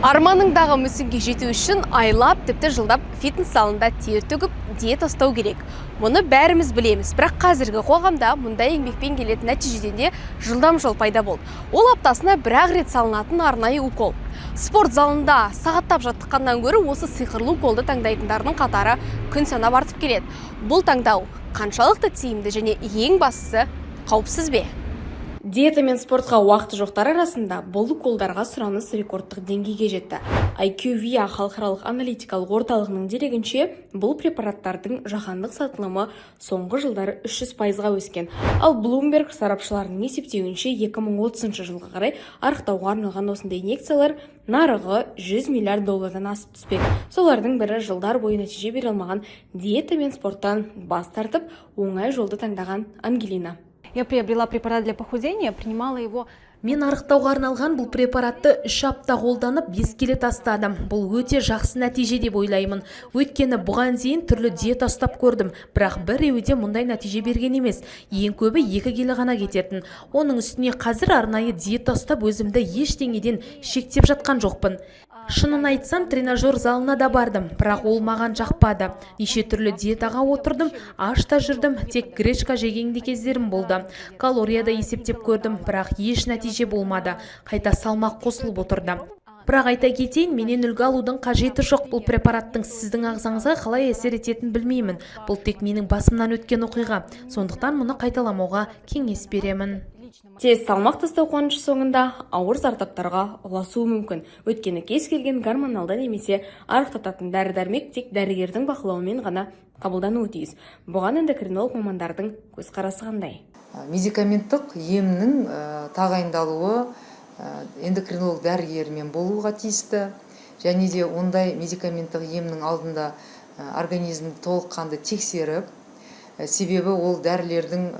Арманыңдағы мүсінге жету үшін айлап, тіпті жылдап фитнес залында тер төгіп, диета ұстау керек. Мұны бәріміз білеміз. Бірақ қазіргі қоғамда мұндай еңбекпен келетін нәтижеден де жылдам жол пайда болды. Ол аптасына бір-ақ рет салынатын арнайы укол. Спорт залында сағаттап жаттыққаннан гөрі осы сиқырлы уколды таңдайтындардың қатары күн санап артып келеді. Бұл таңдау қаншалықты тиімді және, ең бастысы, қауіпсіз бе? Диета мен спортқа уақыты жоқтар арасында бұл уколдарға сұраныс рекордтық деңгейге жетті. IQVIA халықаралық аналитикалық орталығының дерегінше, бұл препараттардың жаһандық сатылымы соңғы жылдары 300%-ға өскен. Ал Bloomberg сарапшыларының есептеуінше, 2030 жылға қарай арықтауға арналған осындай инъекциялар нарығы 100 миллиард доллардан асып түспек. Солардың бірі — жылдар бойы нәтиже бере алмаған диета мен спорттан бас тартып, оңай жолды таңдаған Ангелина. Я приобрела препарат для похудения, принимала его. Мен арықтауға арналған бұл препаратты 3 апта қолданып, 5 келі тастадым. Бұл өте жақсы нәтиже деп ойлаймын. Өйткені бұған дейін түрлі диета ұстап көрдім, бірақ біреуі де мұндай нәтиже берген емес. Ең көбі 2 келі ғана кететін. Оның үстіне қазір арнайы диета ұстап, өзімді ештеңеден шектеп жатқан жоқпын. Шынын айтсам, тренажер залына да бардым, бірақ ол маған жақпады. Неше түрлі диетаға отырдым, аш та жүрдім, тек гречка жеген де кездерім болды. Калория да есептеп көрдім, бірақ еш нәтиже болмады. Қайта салмақ қосылып отырды. Бірақ айта кетейін, менен үлгі алудың қажеті жоқ. Бұл препараттың сіздің ағзаңызға қалай әсер ететінін білмеймін. Бұл тек менің басымнан өткен оқиға. Сондықтан мұны қайталамауға кеңес беремін. Тез салмақ тастау қуанышы соңында ауыр зардаптарға ұласуы мүмкін. Өйткені кез келген гормоналды немесе арықтататын дәрі-дәрмек тек дәрігердің бақылауымен ғана қабылдануы тиіс. Бұған эндокринолог мамандардың көзқарасы қандай? Медикаменттік емнің тағайындалуы эндокринолог дәрігермен болуға тиісті және де ондай медикаменттік емнің алдында организмді толыққанды тексеріп, себебі ол дәрілердің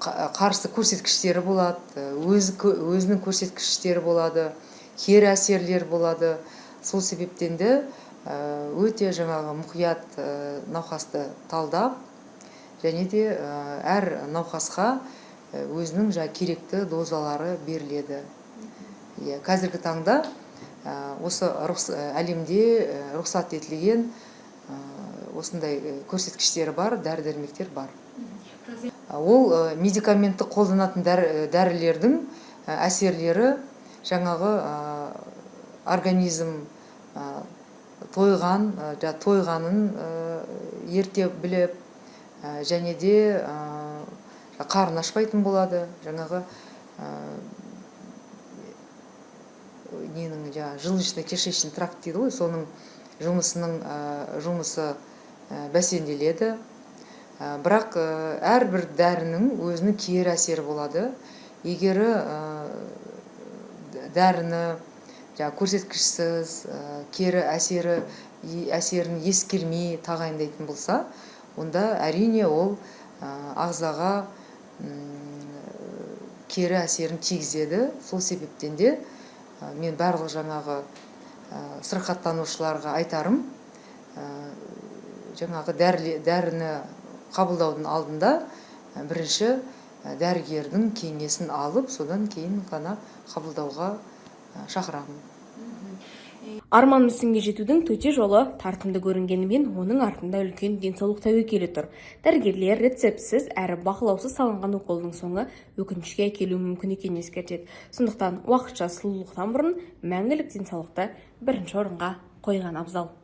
қарсы көрсеткіштері болады, өзінің көрсеткіштері болады, кері әсерлер болады. Сол себептен де өте жаңағы мұқият науқасты талдап және де әр науқасқа өзінің жаңа керекті дозалары беріледі. Иә, қазіргі таңда осы әлемде рұқсат етілген осындай көрсеткіштері бар дәрі дәрмектер бар. Ол медикаментті қолданатын дәрілердің әсерлері жаңағы организм тойған, тойғанын ерте біліп және де қарын ашпайтын болады, жаңағы ненің, жаңағы желудочно кишечный тракт дейді ғой, соның жұмысы бәсеңделеді. Бірақ әрбір дәрінің өзінің кері әсері болады. Егер дәріні жаңағы көрсеткішсіз, кері әсерін ескермей тағайындайтын болса, онда, әрине, ол ағзаға кері әсерін тигізеді. Сол себептен де мен барлық жаңағы сырқаттанушыларға айтарым, жаңағы дәріні қабылдаудың алдында бірінші дәрігердің кеңесін алып, содан кейін ғана қабылдауға шақырамын. Арман мүсінге жетудің төте жолы тартымды көрінгенімен, оның артында үлкен денсаулық тәуекелі тұр. Дәрігерлер рецептсіз әрі бақылаусыз салынған уколдың соңы өкінішке әкелуі мүмкін екенін ескертеді. Сондықтан уақытша сұлулықтан бұрын мәңгілік денсаулықты бірінші орынға қойған абзал.